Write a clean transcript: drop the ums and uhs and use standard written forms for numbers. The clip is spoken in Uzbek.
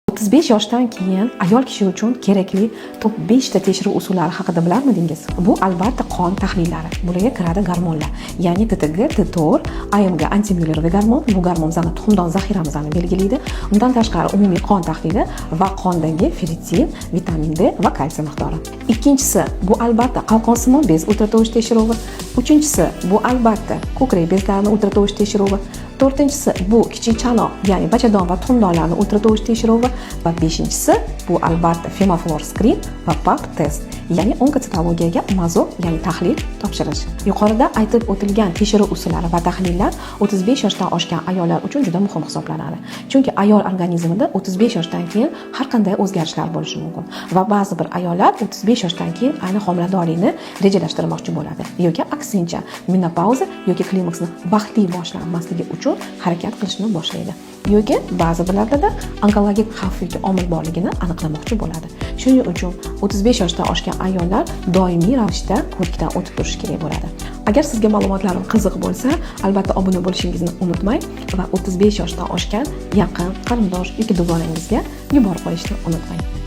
35 yoshdan keyin ayol kishi uchun kerakli top 5 ta tekshiruv usullari haqida bilarmidingiz? Bu, albatta, qon tahlillari. Bularga kiradi gormonlar, ya'ni ТТГ, Т4, АМГ, антимюллеровый гормон. Bu gormon bizani tuxumdon zaxiramizni belgilaydi. Undan tashqari, umumiy qon tahlili va qondagi ferritin, vitamin D va kalsiy miqdori. Ikkinchisi, bu albatta qalqonsimon bez ultratovush tekshiruvi. Uchinchisi, bu albatta ko'krak bezlarini ultratovush tekshiruvi. To'rtinchisi, bu kichik chanoq, ya'ni bachadon va tuxumdonlarni ultratovush tekshiruvi va beshinchisi, bu albatta Femoflor skrin va PAP test, ya'ni onkositologiyaga мазок, ya'ni tahlil topshirish. Yuqorida aytib o'tilgan tekshiruv usullari va tahlillar 35 yoshdan oshgan ayollar uchun juda muhim hisoblanadi. Chunki ayol organizmida 35 yoshdan keyin har qanday o'zgarishlar bo'lishi mumkin va ba'zi bir ayollar 35 yoshdan keyin ayni homiladorlikni rejalashtirmoqchi bo'ladi yoki aksincha menopauza yoki klimaksni vaqtli boshlanmasligi uchun harakat qilishni boshlaydi yoki ba'zi birlarda onkologik xavf yoki omil borligini aniqlamoqchi bo'ladi. Shuning uchun 35 yoshdan oshgan ayollar doimiy ravishda ko'rikdan o'tib turishi kerak bo'ladi. Agar sizga ma'lumotlarim qiziq bo'lsa, albatta obuna bo'lishingizni unutmang va 35 yoshdan oshgan yaqin qarindosh yoki dugonangizga yuborib qo'yishni unutmang.